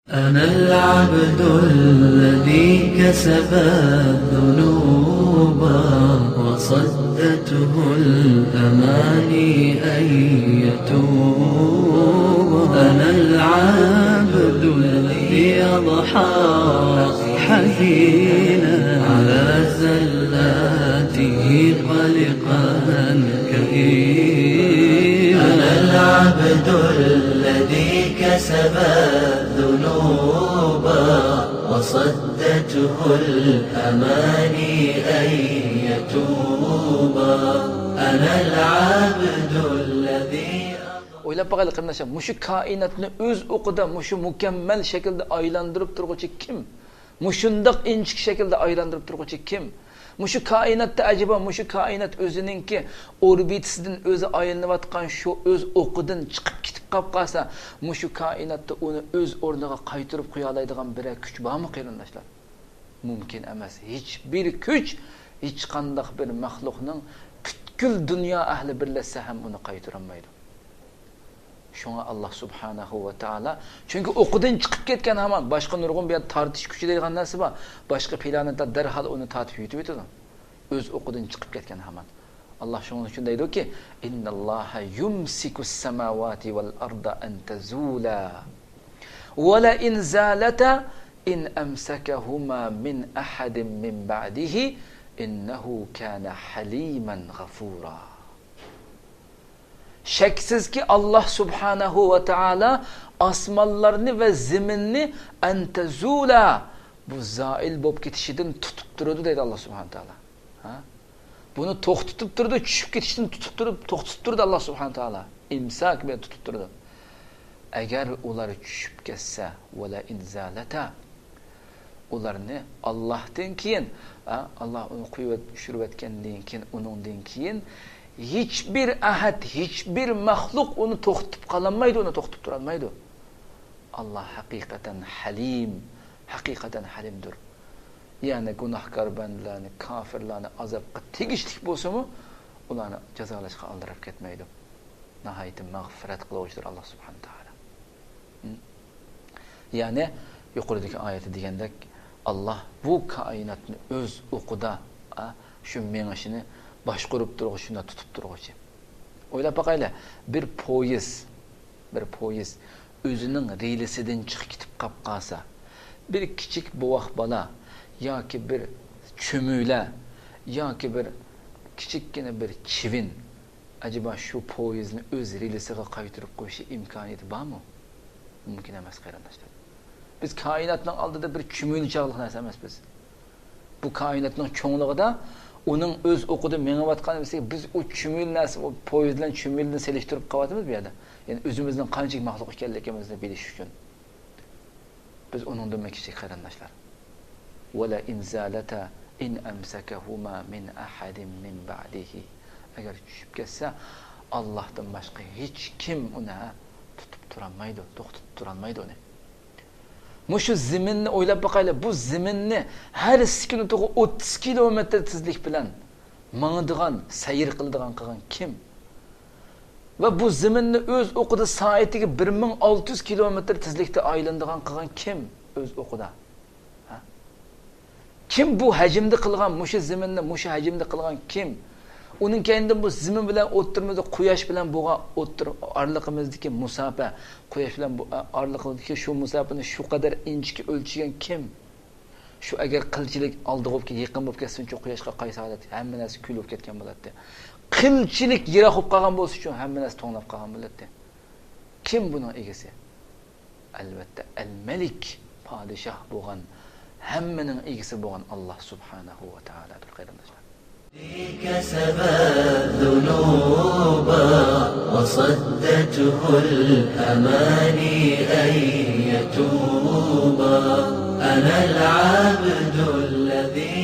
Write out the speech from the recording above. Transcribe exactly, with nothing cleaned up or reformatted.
أنا العبد الذي كسب الذنوب وصدته الأماني أن يتوب. أنا العبد الذي أضحى حزينا على زلاته قلقا كئيبا. أنا العبد الذي كسب الذنوب وصدته الأماني أن يتوب. أنا العبد الذي ئويلاپ باقايلى، قېرىنداشلار، مۇشۇ كائىناتنى ئۆز ئوقىدا مۇشۇ مۇكەممەل شەكىلدە ئايلاندۇرۇپ تۇرغۇچى كىم؟ مۇشۇنداق ئىنچىكە شەكىلدە ئايلاندۇرۇپ تۇرغۇچى كىم؟ مۇشۇ كائىناتتا ئەجەبا مۇشۇ كائىنات ئۆزىنىڭكى ئوربىتىسىدىن ئۆزى ئايلىنىۋاتقان شۇ ئۆز ئوقىدىن چىقىپ كېتىپ قاپ قالسا، مۇشۇ كائىناتتا ئۇنى ئۆز ئورنىغا قايتۇرۇپ قويالايدىغان بىرەر كۈچ بارمۇ، قېرىنداشلار؟ مۇمكىن ئەمەس. ھېچبىر كۈچ، ھېچقانداق بىر مەخلۇقنىڭ پۈتكۈل دۇنيا ئەھلى بىرلەشسە ھەم ئۇنى قايتۇرالمايدۇ. شۇڭا ئاللا سۇبھانەھۇ ۋە تائالا، چۈنكى ئوقىدىن چىقىپ كەتكەن ھامان، باشقا نۇرغۇن بۇ يەردە تارتىش كۈچى دەيدىغان نەرسە بار. باشقا پلانېتا دەرھال ئۇنى تارتىپ يېتىۋېتىدۇ. ئۆز ئوقىدىن چىقىپ كەتكەن ھامان. ئاللا شۇنىڭ ئۈچۈن دەيدۇكى، إن الله يمسك السماوات والأرض أن تزولا ولئن زالتا إن أمسكهما من أحد من بعده إنه كان حليما غفورا. شەكسىزكى، ئاللا سۇبھانەھۇ ۋە تائالا ئاسمانلارنى ۋە زېمىننى، أن تزولا، بۇ زائىل بولۇپ كېتىشىدىن تۇتۇپ تۇرىدۇ، دەيدۇ ئاللا سۇبھانە تائالا. ھە؟ بۇنى توختىتىپ تۇرىدۇ، چۈشۈپ كېتىشتىن تۇتۇپ تۇرۇپ، توختىتىپ تۇرىدۇ ئاللا سۇبھانە تائالا. ئىمساك بىلەن تۇتۇپ تۇرىدۇ. ئەگەر ئۇلار چۈشۈپ كەتسە، ولئن زالتا، ئۇلارنى ئاللاھتىن كېيىن، ئا، ئاللاھ ئۇنى قويۇۋەت-، چۈشۈرۈۋەتكەندىن كېيىن، ئۇنىڭدىن كېيىن ھېچبىر ئەھەد، ھېچبىر مەخلۇق ئۇنى توختىتىپ قالالمايدۇ، ئۇنى توختىتىپ تۇرالمايدۇ. ئاللاھ ھەقىقەتەن ھەلىم، ھەقىقەتەن ھەلىمدۇر. يەنى گۇناھكار بەندىلەرنى، كاپىرلارنى ئازابقا تېگىشلىك بولسىمۇ، ئۇلارنى جازالاشقا ئالدىراپ كەتمەيدۇ. ناھايىتى مەغپىرەت قىلغۇچىدۇر ئاللاھ سۇبھانە تائالا. ھىم؟ يەنى يۇقىرىدىكى ئايەتتە دېگەندەك، ئاللاھ بۇ كائىناتنى ئۆز ئوقىدا، ئا، شۇ مېڭىشىنى باشقۇرۇپ تۇرغۇچى، شۇنداق تۇتۇپ تۇرغۇچى. ئويلاپ باقايلى، بىر پويىز، بىر پويىز ئۆزىنىڭ رېلىسىدىن چىقىپ كېتىپ قاپ قالسا، بىر كىچىك بوۋاق بالا ياكى بىر چۈمۈلە ياكى بىر كىچىككىنە بىر چىۋىن ئەجەبا شۇ پويىزنى ئۆز رېلىسىغا قايتۇرۇپ قويۇشى ئىمكانىيىتى بارمۇ؟ مۇمكىن ئەمەس، قېرىنداشلار. بىز كائىناتنىڭ ئالدىدا بىر چۈمۈلە چاغلىق نەرسە ئەمەس بىز. بۇ كائىناتنىڭ چوڭلۇقىدا ئۇنىڭ ئۆز ئوقىدا مېڭىۋاتقان، بىز ئۇ چۈمۈلە نەرسە، ئۇ پويىز بىلەن چۈمۈلىنى سېلىشتۇرۇپ قاۋاتىمىز بۇ يەردە. يەنى ئۆزىمىزنىڭ قانچىلىك مەخلۇق ئىكەنلىكىمىزنى بىلىش ئۈچۈن. بىز ئۇنىڭدىنمۇ كىچىك، قېرىنداشلار. ولئن زالتا إن أمسكهما من أحد من بعده. ئەگەر چۈشۈپ كەتسە، ئاللاھتىن باشقا ھېچكىم ئۇنى، ھە، تۇتۇپ تۇرالمايدۇ، توختىتىپ تۇرالمايدۇ ئۇنى. مۇشۇ زېمىننى ئويلاپ باقايلى، بۇ زېمىننى ھەر سېكۇنتىغا ئوتتۇز كىلومېتىر تېزلىك بىلەن ماڭىدىغان، سەير قىلىدىغان قىلغان كىم؟ ۋە بۇ زېمىننى ئۆز ئوقىدا سائىتىگە بىر مىڭ ئالتە يۈز كىلومېتىر تېزلىكتە ئايلىنىدىغان قىلغان كىم ئۆز ئوقىدا؟ ھە؟ كىم بۇ ھەجىمدە قىلغان، مۇشۇ زېمىننى مۇشۇ ھەجىمدە قىلغان كىم؟ ئۇنىڭ كەينىدىن بۇ زېمىن بىلەن ئوتتۇرىمىزدا، قۇياش بىلەن بولغان ئوتتۇر-، ئارىلىقىمىزدىكى مۇساپە، قۇياش بىلەن بۇ، ئارىلىقىمىزدىكى شۇ مۇساپىنى شۇ قەدەر ئىنچىكە ئۆلچىگەن كىم؟ شۇ ئەگەر قىلچىلىك ئالدىغا بولۇپ، يېقىن بولۇپ كەتسىنچۇ، قۇياشقا قايسى ھالەت، ھەممە نەرسە كۈل بولۇپ كەتكەن بولاتتى. قىلچىلىك يىراق بولۇپ قالغان بولسىچۇ، ھەممە نەرسە توڭلاپ قالغان بولاتتى. كىم بۇنىڭ ئىگىسى؟ ئەلۋەتتە، ئەل مەلىك، پادىشاھ بولغان، ھەممىنىڭ ئىگىسى بولغان ئاللاھ سۇبھانەھۇ ۋە تائالادۇر، قېرىنداشلار. كسب الذنوب وصدته الأماني أن يتوب. أنا العبد الذي